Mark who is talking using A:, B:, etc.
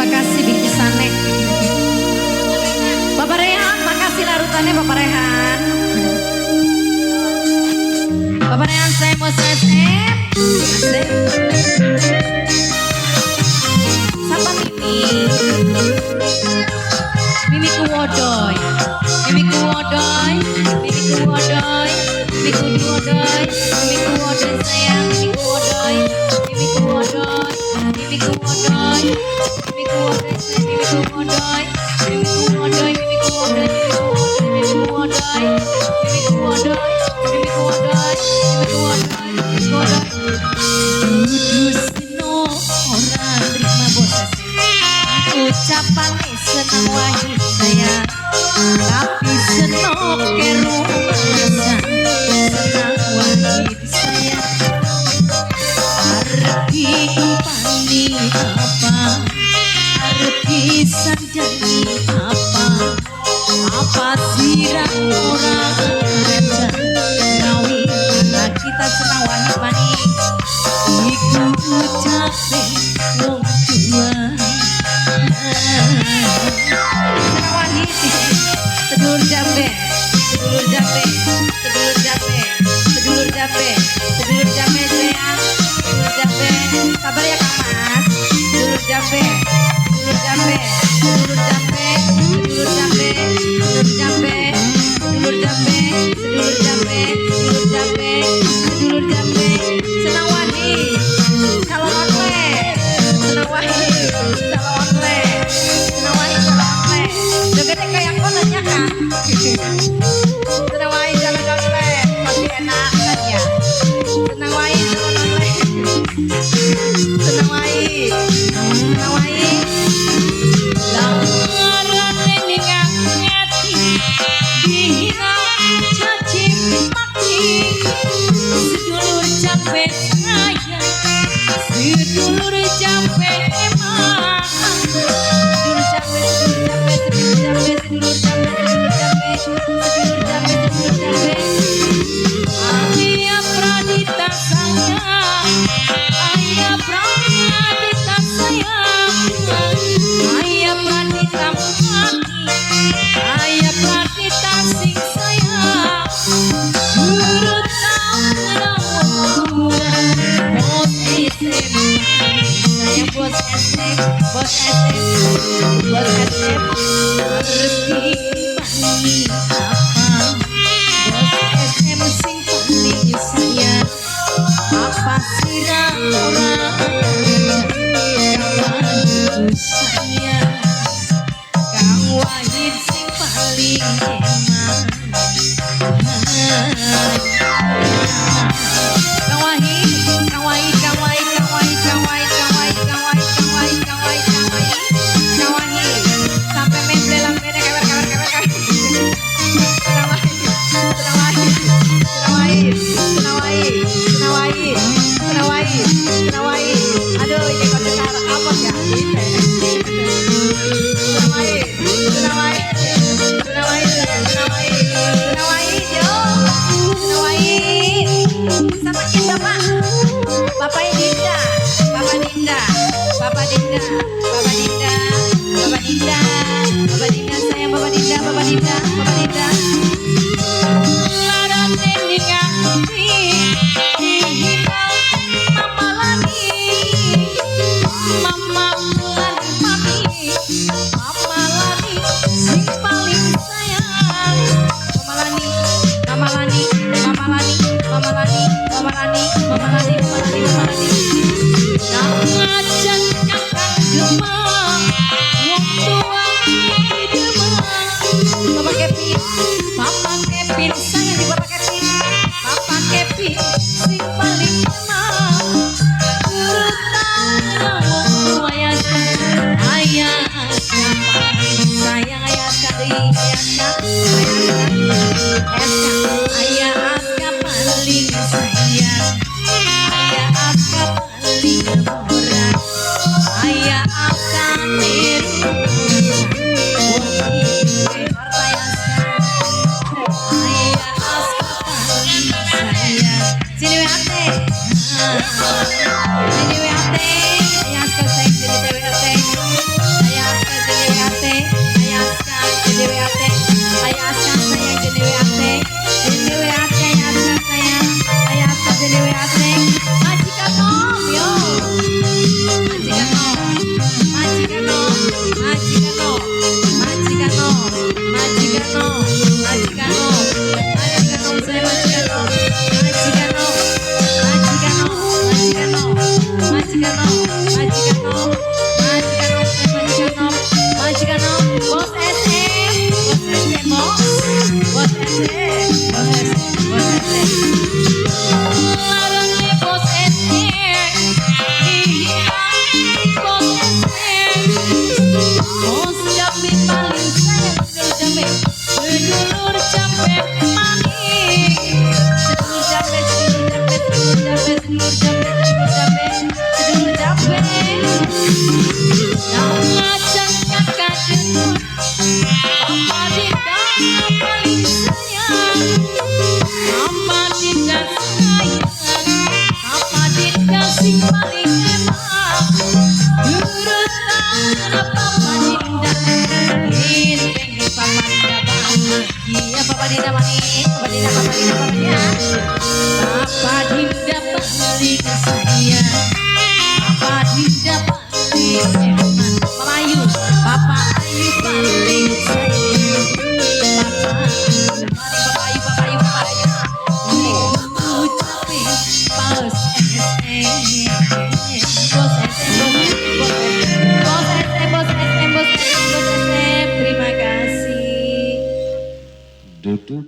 A: Makasih bingkisane. Bapak Rehan, makasih larutannya, Bapak Rehan. Bapak Rehan, saya mau SM. Asik. Siapa Mimi? Mimi kuwodoy. Mimi kuwodoy. Mimi kuwodoy. Mimi kuwodoy. Mimi kuwodoy, sayang. Mimi kuwodoy. Mimi kuwodoy. Mimi kuwodoy. Mimi kuwodoy, sayang. Mimi kuwodoy. Mimi kuwodoy. Mimi kuwodoy. Mimi kuwodoy. Mimi kuwodoy. Mimi kuwodoy. Mimi kuwodoy. Mimi kuwodoy. Dudu seno ora terima, bos. Ucapane seneng wahid sayang, tapi senok kerumasa. Senang wahid sayang, arep diumpani apa, arep disandani apa, apa sirah ora aja gawe anak kita. Senang wahid maning iku ucape wong tua. Senang wahid, sedulur jambe, sedulur jambe, sedulur jambe, sedulur jambe, sedulur jambe sayang, sedulur jambe, sabar ya, Kang Mas. Sedulur jambe, sedulur jambe, sedulur jambe, sedulur jambe, sedulur jambe, sedulur jambe, sedulur jambe, sedulur jambe, sedulur jambe. Senang wahid calon onle, senang wahid calon onle, senang wahid calon onle, jogetnya kayak kononnya kan. Senang wahid calon onle pasti enak kan ya. Senang wahid calon onle, senang wahid, senang wahid.
B: Larane ning ati dihina, caci maki, sedulur jambe sayang, sedulur jambe emang.
A: Sedulur jambe, sedulur jambe, sedulur jambe, sedulur jambe, sedulur jambe, sedulur jambe, sedulur jambe.
B: Ayah Pradita sayang, Ayah Pradita sayang, Ayah Pradita mati, Ayah Pradita sing sayang. Guru tau
A: Bos SM sayang, bos SM, bos SM, bos SM, arep dipani apa, bos SM sing paling sayang, apa sirah ora kawan sayang. Kang Wahid sing paling eman. Kang Wahid, Kang Wahid, Kang Wahid, Kang Wahid, Kang Wahid, Kang Wahid, Kang Wahid, Kang Wahid, Kang Wahid, Kang Wahid, Kang Wahid, sampai memble lambene kewer kewer kewer kewer. Senang Wahid, senang Wahid, senang Wahid, senang Wahid, senang Wahid, senang Wahid, senang Wahid. Aduh, ini kok sekarang apa ya? Senang Wahid, senang Wahid, senang Wahid, senang Wahid, senang Wahid, yo, senang Wahid. Sama bapak, Bapak Dinda, Bapak Dinda, Bapak Dinda, Bapak Dinda, Bapak Dinda, Bapak Dinda sayang, Bapak Dinda, Bapak Dinda, Bapak Dinda.
B: Larane ning ati dihina Mama Lani, Mama Lani mami, Mama Lani sing paling sayang.
A: Mama Lani, Mama Lani, Mama Lani, Mama Lani, Mama Lani, Mama Lani, Mama Lani, Mama Lani.
B: Ngajan kakang Demang, wong tua Demang.
A: Bapak Kevin,
B: Papa Kevin.
A: Sayang di Bapak Kevin.
B: Papa Kevin sing paling emang. Terutama wong tua ya, ayah paling
A: Sayang ayah sekali, ayah Aska, ayah Aska, SK, ayah Aska paling sayang, ayah Aska paling murah, ayah Aska niru, wong iki partai Aska, ayah Aska paling sayang. Sini WAT, sini WAT, ayah Aska sayang, sini WAT. Majikano, majikano, majikano, majikano, majikano, saya majikano, majikano, majikano, majikano, majikano, majikano, majikano, saya majikano, majikano, bos SM, bos SM, bos, bos SM, bos SM, bos SM.
B: Larane bos SM, iya bos SM. Bos Jambe paling sayang sedulur Jambe, sedulur Jambe manis.
A: Sedulur Jambe, sedulur Jambe, sedulur Jambe, sedulur Jambe, sedulur Jambe, sedulur Jambe.
B: Najan kakak gendut, Papa Dinda paling sayang. Papa Dinda sayang, Papa Dinda sing paling emang. Turutan Papa Dinda,
A: Ini Papa Dinda bahagia, Papa Dinda manis, Papa Dinda, Papa Dinda, Papa Dinda.
B: Papa Dinda paling sayang, Papa Dinda paling eman.
A: Mama Ayu,
B: Papa Ayu paling sayang, Papa
A: paling Papa Ayu, Papa Ayu, Papa Ayu.
B: Ucape bos SM.
A: Bos SM, bos SM, bos SM, bos SM, bos SM, bos SM. Terima kasih.
C: Duduk.